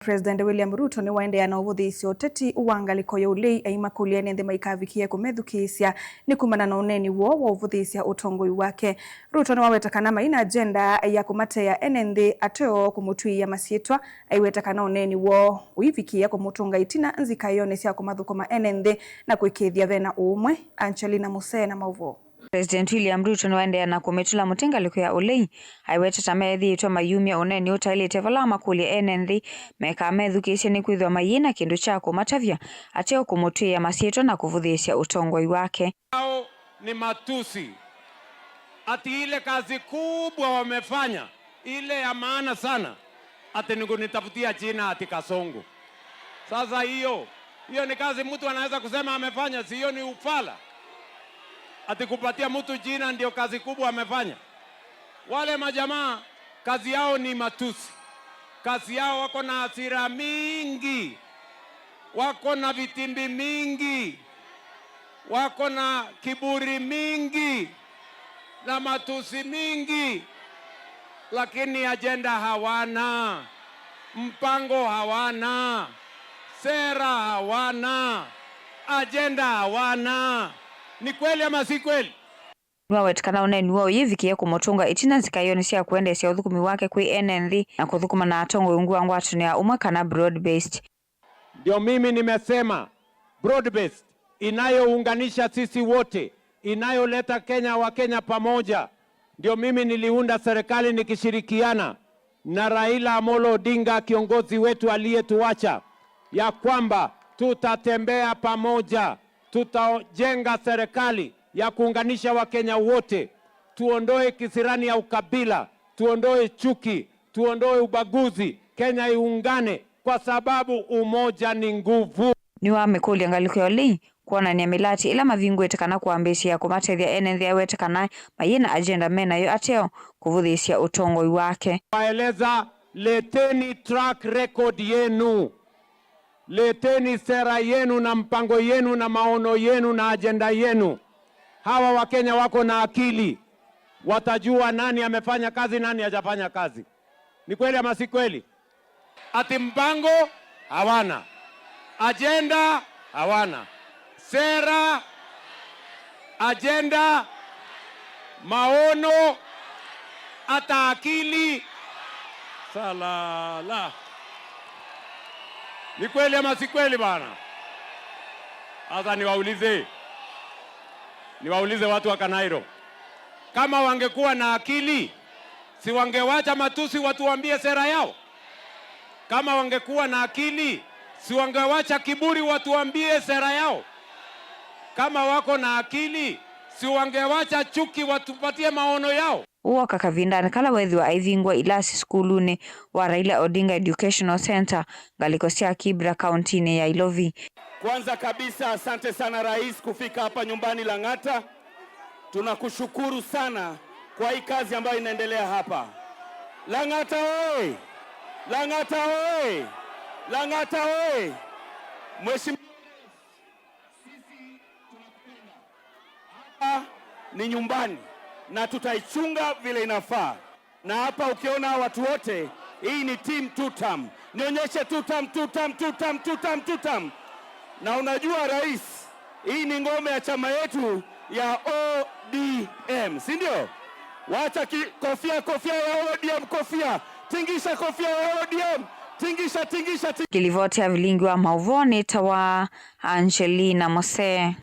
President William Ruto ni waendeea na uvuthiisya uteti wa ngaliko ya ulei aimakulia ene nthi maikavikie kumethukisya ni kumana na uneni woo wa uvuthiisya utongoi wake. Ruto ni waweta kana maina agenda ya kumatea ene nthi ateo kumutwiia masyitwa, aiweta kana uneni woo uivikia kumutunga itina nzika yone sya kumathukuma ene nthi na kwikithia vena uumwe. Angelina Musee na mauvoo. President William Ruto niwaendeea na kumitula muti ngaliko ya ulei, aiweta ta methiitwe mayumya uneni utailite vala makulya ene nthi mekaa methukisye ni kwithwa mayina kindu kya kumatavya ateo kumutwiia masyitwa na kuvuthiisya utongoi wake. Hao ni matusi, ati ile kazi kubwa wamefanya ile ya maana sana, ati ni kunitafutia jina ati Kasongo. Sasa hiyo hiyo ni kazi mtu anaweza kusema amefanya? Si hiyo ni ufala? Ati kupatia mtu jina ndio kazi kubwa amefanya? Wale majamaa kazi yao ni matusi, kazi yao wako na hasira mingi, wako na vitimbi mingi, wako na kiburi mingi na matusi mingi, lakini ajenda hawana, mpango hawana, sera hawana, ajenda hawana. Ni kweli ama si kweli? Niwawetikana uneni woo uyivikie kumutunga itina nzika iyo ni sya kuendeesya uthukumi wake kwi ene nthi na kuthukuma na atongoi ungu wa ngwatanio ya umwe kana broad based. Ndio mimi nimesema broad based inayounganisha sisi wote, inayoleta Kenya wa Kenya pamoja. Ndio mimi niliunda serikali nikishirikiana na Raila Amolo Odinga, kiongozi wetu aliyetuacha, ya kwamba tutatembea pamoja, tutajenga serikali ya kuunganisha Wakenya wote, tuondoe kisirani ya ukabila, tuondoe chuki, tuondoe ubaguzi, Kenya iungane kwa sababu umoja ni nguvu. Niwamikulia ngaliko ya ulei kwonania milati ila mavinguite kana kuambisya kumatethya ene nthi awete kana mayina agenda menayo ateo kuvuthiisya utongoi wake. Waeleza, leteni track record yenu, leteni sera yenu na mpango yenu na maono yenu na ajenda yenu. Hawa Wakenya wako na akili, watajua nani amefanya kazi, nani hajafanya kazi. Ni kweli ama si kweli? Ati mpango hawana, ajenda hawana, sera, ajenda, maono, hata akili salala. Ni kweli ama si kweli bana? Sasa niwaulize watu wa Kanairo, kama wangekuwa na akili si wangewacha matusi watuambie sera yao? Kama wangekuwa na akili si wangewacha kiburi watuambie sera yao? Kama wako na akili si wangewacha chuki watupatie maono yao? Uoka kavindani kala wethiwa aivingwa ilasi sukuluni wa Raila Odinga Educational Center ngaliko sya Kibra kauntini ya Ilovi. Kwanza kabisa asante sana Rais kufika hapa nyumbani Lang'ata. Tunakushukuru sana kwa hii kazi ambayo inaendelea hapa Lang'ata oye! Lang'ata oye! Lang'ata oye! Mheshimiwa, sisi tunakupenda. Hapa ni nyumbani na tutaichunga vile inafaa. Na hapa ukiona watu wote, hii ni team tutam. Nionyeshe tutam, tutam, tutam, tutam, tutam. Na unajua rais, hii ni ngome ya chama yetu ya ODM, si ndio? Wacha kofia, kofia ya ODM, kofia tingisha, kofia ya ODM, tingisha, tingisha, tingisha. Kilivotea vilingi wa mauvoni tawa Angelina Mose.